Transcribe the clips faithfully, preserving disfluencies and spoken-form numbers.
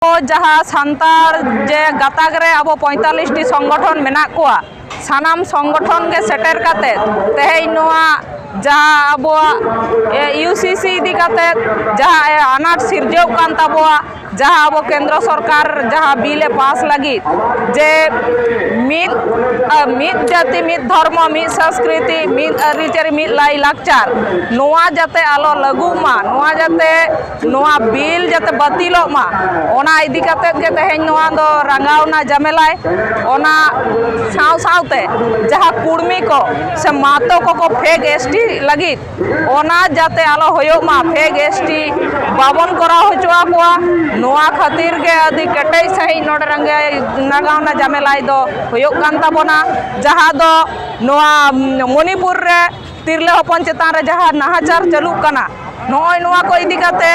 ᱟᱵᱚ ᱡᱟᱦᱟᱸ ᱥᱟᱱᱛᱟᱲ ᱡᱮ ᱜᱟᱛᱟᱠ ᱨᱮ ᱟᱵᱚ ᱯᱚᱸᱭᱛᱟᱞᱤᱥ ᱴᱤ ᱥᱚᱝᱜᱚᱴᱷᱚᱱ ᱢᱮᱱᱟᱜ ᱠᱚᱣᱟ, ᱥᱟᱱᱟᱢ ᱥᱚᱝᱜᱚᱴᱷᱚᱱ ᱜᱮ ᱥᱮᱴᱮᱨ ᱠᱟᱛᱮ ᱛᱮᱦᱮᱧ ᱱᱚᱣᱟ ᱡᱟᱦᱟᱸ ᱟᱵᱚᱣᱟᱜ, ᱮ, ᱤᱭᱩ ᱥᱤ ᱥᱤ ᱤᱫᱤ ᱠᱟᱛᱮ ᱡᱟᱦᱟᱸ, ᱮ, ᱟᱱᱟᱴ ᱥᱤᱨᱡᱟᱹᱣ ᱠᱟᱱ ᱛᱟᱵᱚᱣᱟ, ᱡᱟᱦᱟᱸ ᱟᱵᱚ ᱠᱮᱱᱫᱨᱚ ᱥᱚᱨᱠᱟᱨ ᱡᱟᱦᱟᱸ ᱵᱤᱞ ᱮ ᱯᱟᱥ ᱞᱟᱹᱜᱤᱫ ᱡᱮ ᱢᱤᱫ, ᱟ, ᱢᱤᱫ ᱡᱟᱹᱛᱤ, ᱢᱤᱫ ᱫᱷᱚᱨᱢᱚ, ᱢᱤᱫ ᱥᱚᱝᱥᱠᱨᱤᱛᱤ, ᱢᱤᱫ ᱟᱹᱨᱤᱪᱟᱹᱞᱤ, ᱢᱤᱫ ᱞᱟᱭᱼᱞᱟᱠᱪᱟᱨ, ᱱᱚᱣᱟ ᱡᱟᱛᱮ ᱟᱞᱚ ᱞᱟᱹᱜᱩᱜ ᱢᱟ, ᱱᱚᱣᱟ ᱡᱟᱛᱮ, ᱱᱚᱣᱟ ᱵᱤᱞ ᱡᱟᱛᱮ ᱵᱟᱹᱛᱤᱞᱚᱜ ᱢᱟ, ᱚᱱᱟ ᱤᱫᱤ ᱠᱟᱛᱮ ᱜᱮ ᱛᱮᱦᱮᱧ ᱱᱚᱣᱟ ᱫᱚ ᱨᱟᱸᱜᱟᱣᱱᱟ ᱡᱟᱢᱮᱞᱟᱭ᱾ ᱚᱱᱟ ᱥᱟᱶ ᱥᱟᱶᱛᱮ ᱡᱟᱦᱟᱸ ᱠᱩᱲᱢᱤ ᱠᱚ ᱥᱮ ᱢᱟᱛᱚ ᱠᱚᱠᱚ ᱯᱷᱮᱠ ᱮᱥ ᱴᱤ ᱞᱟᱹᱜᱤᱫ, ᱚᱱᱟ ᱡᱟᱛᱮ ᱟᱞᱚ ᱦᱩᱭᱩᱜ ᱢᱟ, ᱯᱷᱮᱠ ᱮᱥ ᱴᱤ ᱵᱟᱵᱚᱱ ᱠᱚᱨᱟᱣ ᱦᱚᱪᱚ ᱟᱠᱚᱣᱟ᱾ ᱱᱚᱣᱟ ᱠᱷᱟᱹᱛᱤᱨ ᱜᱮ ᱟᱹᱰᱤ ᱠᱮᱴᱮᱡ ᱥᱟᱺᱦᱤᱡ ᱱᱚᱰᱮ ᱨᱟᱸᱜᱟᱣᱱᱟ ᱡᱟᱢᱮᱞᱟᱭ ᱫᱚ ᱦᱩᱭᱩᱜ ᱠᱟᱱ ᱛᱟᱵᱚᱱᱟ, ᱡᱟᱦᱟᱸ ᱫᱚ ᱱᱚᱣᱟ ᱢᱚᱱᱤᱯᱩᱨ ᱨᱮ ᱛᱤᱨᱞᱟᱹ ᱦᱚᱯᱚᱱ ᱪᱮᱛᱟᱱ ᱨᱮ ᱡᱟᱦᱟᱸ ᱱᱟᱦᱟᱪᱟᱨ ᱪᱟᱹᱞᱩᱜ ᱠᱟᱱᱟ, ᱱᱚᱜᱼᱚᱭ ᱱᱚᱣᱟ ᱠᱚ ᱤᱫᱤ ᱠᱟᱛᱮ,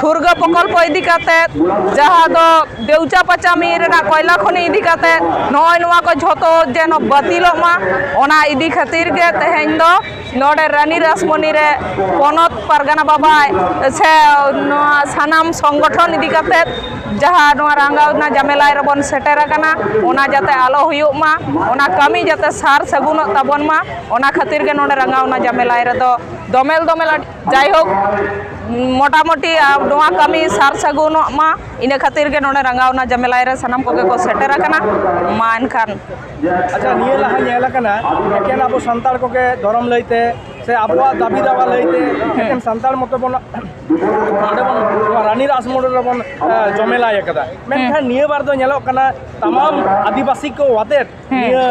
ᱴᱷᱩᱨᱜᱟᱹ ᱯᱨᱚᱠᱚᱞᱯᱚ ᱤᱫᱤ ᱠᱟᱛᱮ, ᱡᱟᱦᱟᱸ ᱫᱚ ᱫᱮᱣᱪᱟ ᱯᱟᱪᱟᱢᱤ ᱨᱮᱱᱟᱜ ᱠᱚᱭᱞᱟ ᱠᱷᱚᱱᱤ ᱤᱫᱤ ᱠᱟᱛᱮ, ᱱᱚᱜᱼᱚᱭ ᱱᱚᱣᱟ ᱠᱚ ᱡᱷᱚᱛᱚ ᱡᱮᱱᱚ ᱵᱟᱹᱛᱤᱞᱚᱜ ᱢᱟ, ᱚᱱᱟ ᱤᱫᱤ ᱠᱷᱟᱹᱛᱤᱨ ᱜᱮ ᱛᱮᱦᱮᱧ ᱫᱚ ᱱᱚᱰᱮ ᱨᱟᱱᱤ ᱨᱟᱥᱢᱚᱱᱤ ᱨᱮ ᱯᱚᱱᱚᱛ ᱯᱟᱨᱜᱟᱱᱟ ᱵᱟᱵᱟᱭ ᱥᱮ ᱱᱚᱣᱟ ᱥᱟᱱᱟᱢ ᱥᱚᱝᱜᱚᱴᱷᱚᱱ ᱤᱫᱤ ᱠᱟᱛᱮ ᱡᱟᱦᱟᱸ ᱱᱚᱣᱟ ᱨᱟᱸᱜᱟᱣᱱᱟ ᱡᱟᱢᱮᱞᱟᱭ ᱨᱮᱵᱚᱱ ᱥᱮᱴᱮᱨ ᱟᱠᱟᱱᱟ, ᱚᱱᱟ ᱡᱟᱛᱮ ᱟᱞᱚ ᱦᱩᱭᱩᱜ ᱢᱟ, ᱚᱱᱟ ᱠᱟᱹᱢᱤ ᱡᱟᱛᱮ ᱥᱟᱨ ᱥᱟᱹᱜᱩᱱᱚᱜ ᱛᱟᱵᱚᱱ ᱢᱟ, ᱚᱱᱟ ᱠᱷᱟᱹᱛᱤᱨ ᱜᱮ ᱱᱚᱰᱮ ᱨᱟᱸᱜᱟᱣᱱᱟ ᱡᱟᱢᱮᱞᱟᱭ ᱨᱮᱫᱚ ᱫᱚᱢᱮᱞ ᱫᱚᱢᱮᱞ ᱟᱹᱰᱤ, ᱡᱟᱭᱦᱳᱠ, ᱢᱚᱴᱟᱢᱩᱴᱤ, ᱟ, ᱱᱚᱣᱟ ᱠᱟᱹᱢᱤ ᱥᱟᱨ ᱥᱟᱹᱜᱩᱱᱚᱜ ᱢᱟ, ᱤᱱᱟᱹ ᱠᱷᱟᱹᱛᱤᱨ ᱜᱮ ᱱᱚᱰᱮ ᱨᱟᱸᱜᱟᱣᱱᱟ ᱡᱟᱢᱮᱞᱟᱭ ᱨᱮ ᱥᱟᱱᱟᱢ ᱠᱚᱜᱮ ᱠᱚ ᱥᱮᱴᱮᱨ ᱟᱠᱟᱱᱟ᱾ ᱢᱟ ᱮᱱᱠᱷᱟᱱ᱾ ᱟᱪᱪᱷᱟ, ᱱᱤᱭᱟᱹ ᱞᱟᱦᱟ ᱧᱮᱞ ᱟᱠᱟᱱᱟ, ᱮᱠᱮᱱ ᱟᱵᱚ ᱥᱟᱱᱛᱟᱲ ᱠᱚᱜᱮ ᱫᱷᱚᱨᱚᱢ ᱞᱟᱹᱭᱛᱮ ᱥᱮ ᱟᱵᱚᱣᱟᱜ ᱫᱟᱹᱵᱤ ᱫᱟᱣᱟ ᱞᱟᱹᱭᱛᱮ ᱮᱠᱮᱱ ᱥᱟᱱᱛᱟᱲ ᱢᱚᱛᱚ ᱵᱚᱱ ᱱᱚᱰᱮ ᱵᱚᱱ, ᱱᱚᱣᱟ ᱨᱟᱱᱤ ᱨᱟᱥᱢᱚᱱᱰᱚᱞ ᱨᱮᱵᱚᱱ, ᱮ, ᱡᱚᱢᱮᱞᱟᱭ ᱟᱠᱟᱫᱟ᱾ ᱢᱮᱱᱠᱷᱟᱱ ᱱᱤᱭᱟᱹ ᱵᱟᱨ ᱫᱚ ᱧᱮᱞᱚᱜ ᱠᱟᱱᱟ, ᱛᱟᱢᱟᱢ ᱟᱹᱫᱤᱵᱟᱹᱥᱤ ᱠᱚ ᱟᱛᱮᱫ ᱦᱮᱸ᱾ ᱱᱤᱭᱟᱹ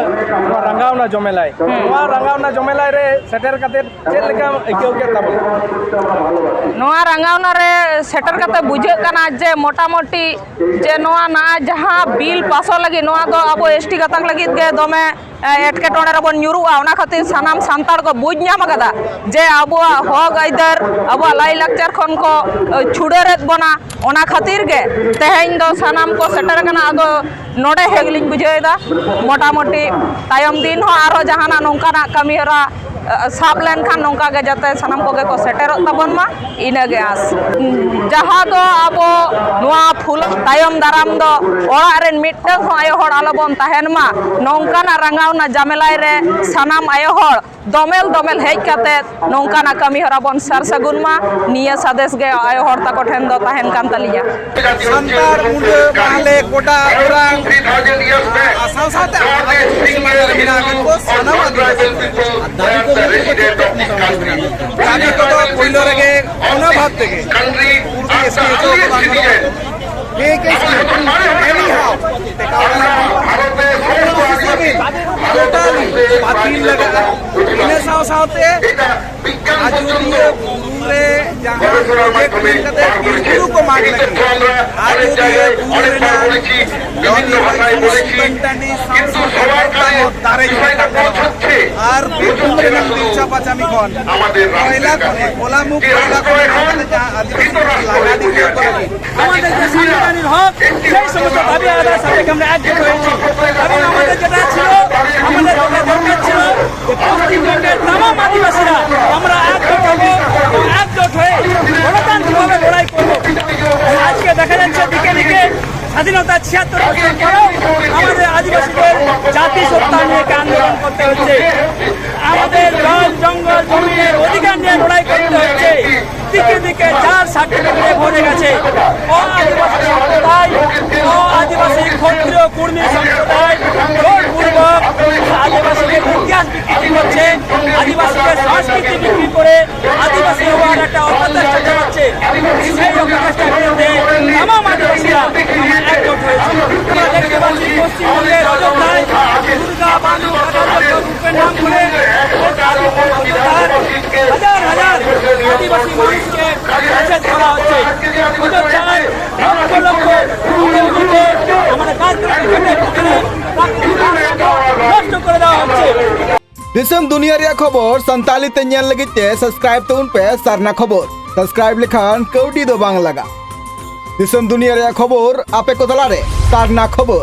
ᱱᱚᱣᱟ ᱨᱟᱸᱜᱟᱣᱱᱟ ᱡᱚᱢᱮᱞᱟᱭ, ᱦᱮᱸ᱾ ᱱᱚᱣᱟ ᱨᱟᱸᱜᱟᱣᱱᱟ ᱡᱚᱢᱮᱞᱟᱭ ᱨᱮ ᱥᱮᱴᱮᱨ ᱠᱟᱛᱮᱫ ᱪᱮᱫ ᱞᱮᱠᱟᱢ ᱟᱹᱭᱠᱟᱹᱣ ᱠᱮᱫ ᱛᱟᱵᱚᱱᱟ? ᱱᱚᱣᱟ ᱨᱟᱸᱜᱟᱣᱱᱟ ᱨᱮ ᱥᱮᱴᱮᱨ ᱠᱟᱛᱮ ᱵᱩᱡᱷᱟᱹᱜ ᱠᱟᱱᱟ ᱡᱮ ᱢᱚᱴᱟᱢᱩᱴᱤ ᱡᱮ ᱱᱚᱣᱟ ᱱᱟᱜ ᱡᱟᱦᱟᱸ ᱵᱤᱞ ᱯᱟᱥᱚᱜ ᱞᱟᱹᱜᱤᱫ, ᱱᱚᱣᱟ ᱫᱚ ᱟᱵᱚ ᱮᱥ ᱴᱤ ᱜᱟᱛᱟᱠ ᱞᱟᱹᱜᱤᱫ ᱜᱮ ᱫᱚᱢᱮ, ᱮ, ᱮᱴᱠᱮᱴᱚᱬᱮ ᱨᱮᱵᱚᱱ ᱧᱩᱨᱩᱜᱼᱟ᱾ ᱚᱱᱟ ᱠᱷᱟᱹᱛᱤᱨ ᱥᱟᱱᱟᱢ ᱥᱟᱱᱛᱟᱲ ᱠᱚ ᱵᱩᱡᱽ ᱧᱟᱢ ᱟᱠᱟᱫᱟ ᱡᱮ ᱟᱵᱚᱣᱟᱜ ᱦᱚᱠ ᱟᱹᱭᱫᱟᱹᱨ, ᱟᱵᱚᱣᱟᱜ ᱞᱟᱭᱼᱞᱟᱠᱪᱟᱨ ᱠᱷᱚᱱ ᱠᱚ, ᱮ, ᱪᱷᱩᱰᱟᱹᱨᱮᱫ ᱵᱚᱱᱟ᱾ ᱚᱱᱟ ᱠᱷᱟᱹᱛᱤᱨ ᱜᱮ ᱛᱮᱦᱮᱧ ᱫᱚ ᱥᱟᱱᱟᱢ ᱠᱚ ᱥᱮᱴᱮᱨ ᱟᱠᱟᱱᱟ᱾ ᱟᱫᱚ ᱱᱚᱰᱮ ᱦᱮᱡ ᱜᱮᱞᱤᱧ ᱵᱩᱡᱷᱟᱹᱣ ᱮᱫᱟ, ᱢᱚᱴᱟᱢᱩᱴᱤ ᱛᱟᱭᱚᱢ ᱫᱤᱱ ᱦᱚᱸ ᱟᱨᱦᱚᱸ ᱡᱟᱦᱟᱱᱟᱜ ᱱᱚᱝᱠᱟᱱᱟᱜ ᱠᱟᱹᱢᱤ ᱦᱚᱨᱟ ᱥᱟᱵ ᱞᱮᱱᱠᱷᱟᱱ ᱱᱚᱝᱠᱟ ᱜᱮ ᱡᱟᱛᱮ ᱥᱟᱱᱟᱢ ᱠᱚᱜᱮ ᱠᱚ ᱥᱮᱴᱮᱨᱚᱜ ᱛᱟᱵᱚᱱ ᱢᱟ, ᱤᱱᱟᱹᱜᱮ ᱟᱸᱥ᱾ ᱡᱟᱦᱟᱸ ᱫᱚ ᱟᱵᱚ ᱱᱚᱣᱟ ᱯᱷᱩᱞ ᱛᱟᱭᱚᱢ ᱫᱟᱨᱟᱢ ᱫᱚ ᱚᱲᱟᱜ ᱨᱮᱱ ᱢᱤᱫᱴᱟᱝ ᱦᱚᱸ ᱟᱭᱳ ᱦᱚᱲ ᱟᱞᱚᱵᱚᱱ ᱛᱟᱦᱮᱱ ᱢᱟ, ᱱᱚᱝᱠᱟᱱᱟᱜ ᱨᱟᱸᱜᱟᱣᱱᱟ ᱡᱟᱢᱮᱞᱟᱭ ᱨᱮ ᱥᱟᱱᱟᱢ ᱟᱭᱳ ᱦᱚᱲ ᱫᱚᱢᱮᱞ ᱫᱚᱢᱮᱞ ᱦᱮᱡ ᱠᱟᱛᱮ ᱱᱚᱝᱠᱟᱱᱟᱜ ᱠᱟᱹᱢᱤ ᱦᱚᱨᱟ ᱵᱚᱱ ᱥᱟᱨ ᱥᱟᱹᱜᱩᱱ ᱢᱟ, ᱱᱤᱭᱟᱹ ᱥᱟᱸᱫᱮᱥ ᱜᱮ ᱟᱭᱳ ᱦᱚᱲ ᱛᱟᱠᱚ ᱴᱷᱮᱱ ᱫᱚ ᱛᱟᱦᱮᱱ ᱠᱟᱱ ᱛᱟᱞᱤᱧᱟ᱾ ᱥᱟᱱᱛᱟᱲ, ᱢᱩᱰᱟᱹ, ᱵᱟᱦᱞᱮ, ᱠᱚᱰᱟ, ᱳᱨᱟᱝ, ᱟᱨ ᱥᱟᱶ ᱥᱟᱶᱛᱮ ᱟᱹᱫᱤᱵᱟᱹᱥᱤ ᱥᱚᱢᱟᱡᱽ ᱨᱮ ᱢᱮᱱᱟᱜ ᱟᱠᱟᱫ ᱠᱚ ᱥᱟᱱᱟᱢ ᱟᱹᱫᱤᱵᱟᱹᱥᱤ ᱠᱚ᱾ ᱟᱨ ᱫᱟᱹᱵᱤ ᱠᱚ ᱞᱟᱹᱭ ᱠᱮᱫᱟ ᱪᱮᱫ ᱢᱚᱴᱟᱢᱩᱴᱤ ᱢᱮᱱᱟᱜ ᱟᱠᱟᱫ? ᱫᱟᱹᱵᱤ ᱠᱚᱫᱚ ᱯᱳᱭᱞᱳ ᱨᱮᱜᱮ ᱚᱱᱟ ᱵᱷᱟᱵᱽ ᱛᱮᱜᱮ ᱯᱩᱨᱵᱤ ᱮᱥ ᱴᱤ ᱮᱥ ᱠᱚ ᱵᱟᱝ ᱜᱟᱱᱚᱜ ᱠᱟᱱᱟ᱾ ᱴᱷᱤᱠ ᱟᱪᱷᱮ, anyhow, ᱴᱮᱠᱟᱣ ᱫᱟᱨᱟᱢ ᱦᱩᱭᱩᱜᱼᱟ᱾ ᱚᱱᱟ ᱦᱤᱥᱟᱹᱵ ᱜᱮ totally ᱵᱟᱹᱛᱤᱞ ᱞᱟᱜᱟᱜᱼᱟ᱾ ᱤᱱᱟᱹ ᱥᱟᱶ ᱥᱟᱶᱛᱮ ᱟᱡᱚᱫᱤᱭᱟᱹ ᱵᱩᱨᱩ ᱨᱮ ᱡᱟᱦᱟᱸ project ᱢᱮᱱ ᱠᱟᱛᱮ ᱵᱤᱨ ᱵᱩᱨᱩ ᱠᱚ ᱢᱟᱜ ᱞᱟᱹᱜᱤᱫ, ᱟᱡᱚᱫᱤᱭᱟᱹ ᱵᱩᱨᱩ ᱨᱮᱱᱟᱜ ᱫᱚᱨᱭᱟ ᱥᱩᱛᱟᱹᱱ ᱴᱟᱺᱰᱤ ᱥᱟᱶ ᱥᱟᱶᱛᱮ ᱫᱟᱨᱮ ᱠᱚ ᱢᱟᱜ ᱠᱟᱱᱟ᱾ ᱟᱨ ᱵᱤᱨᱵᱷᱩᱢ ᱨᱮᱱᱟᱜ ᱵᱤᱨᱥᱟ ᱯᱟᱪᱟᱢᱤ ᱠᱷᱚᱱ ᱠᱚᱭᱞᱟ ᱠᱷᱚᱱ, ᱠᱚᱞᱟ ᱢᱩᱠᱷ ᱠᱚᱭᱞᱟ ᱠᱷᱚᱱ ᱡᱟᱦᱟᱸ ᱟᱹᱫᱤᱵᱟᱹᱥᱤ ᱞᱟᱜᱟ ᱰᱤᱜᱽᱨᱤ ᱠᱚ ᱞᱟᱹᱜᱤᱫ, আমাদের যে সাংবিধানিক হক, সেই সমস্ত দাবি আদায় সাথে আমরা একজোট হয়েছি। কারণ আমাদের যেটা ছিল, আমাদের যেটা দরকার ছিল যে পশ্চিমবঙ্গের তামাম আদিবাসীরা আমরা একজোট হব এবং একজোট হয়ে গণতান্ত্রিকভাবে লড়াই করব। আজকে দেখা যাচ্ছে দিকে দিকে স্বাধীনতা ছিয়াত্তর বছর পরেও আমাদের আদিবাসীদের জাতিসত্তা নিয়ে আন্দোলন করতে হচ্ছে। আমাদের জল, জঙ্গল, জমিনের অধিকার নিয়ে লড়াই করতে হচ্ছে। দিকে দিকে জাত সার্টিফিকেটে ভরে গেছে। অ আদিবাসী সম্প্রদায়, অ আদিবাসী ক্ষত্রিয় কুর্মী সম্প্রদায় জোরপূর্বক আদিবাসীদের ইতিহাস বিকৃতি করছে, আদিবাসীদের সংস্কৃতি বিক্রি করে আদিবাসী হওয়ার একটা অপচেষ্টা চালাচ্ছে। সেই অপচেষ্টার বিরুদ্ধে তামাম আদিবাসীরা আমরা একজোট হয়েছি। আমরা দেখতে পাচ্ছি পশ্চিমবঙ্গের অযোধ্যায় দুর্গা বালু কাটার জন্য রূপের নাম করে অযোধ্যার হাজার হাজার আদিবাসী মানুষকে উচ্ছেদ করা হচ্ছে। অযোধ্যায় লক্ষ লক্ষ আমাদের কাজ নষ্ট করে দেওয়া হচ্ছে। ᱫᱤᱥᱚᱢ ᱫᱩᱱᱤᱭᱟᱹ ᱨᱮᱭᱟᱜ ᱠᱷᱚᱵᱚᱨ ᱥᱟᱱᱛᱟᱲᱤ ᱛᱮ ᱧᱮᱞ ᱞᱟᱹᱜᱤᱫ ᱛᱮ subscribe ᱛᱟᱵᱚᱱ ᱯᱮ ᱥᱟᱨᱱᱟ ᱠᱷᱚᱵᱚᱨ᱾ Subscribe ᱞᱮᱠᱷᱟᱱ ᱠᱟᱹᱣᱰᱤ ᱫᱚ ᱵᱟᱝ ᱞᱟᱜᱟᱜᱼᱟ᱾ ᱫᱤᱥᱚᱢ ᱫᱩᱱᱤᱭᱟᱹ ᱨᱮᱭᱟᱜ ᱠᱷᱚᱵᱚᱨ ᱟᱯᱮ ᱠᱚ ᱛᱟᱞᱟᱨᱮ ᱥᱟᱨᱱᱟ ᱠᱷᱚᱵᱚᱨ᱾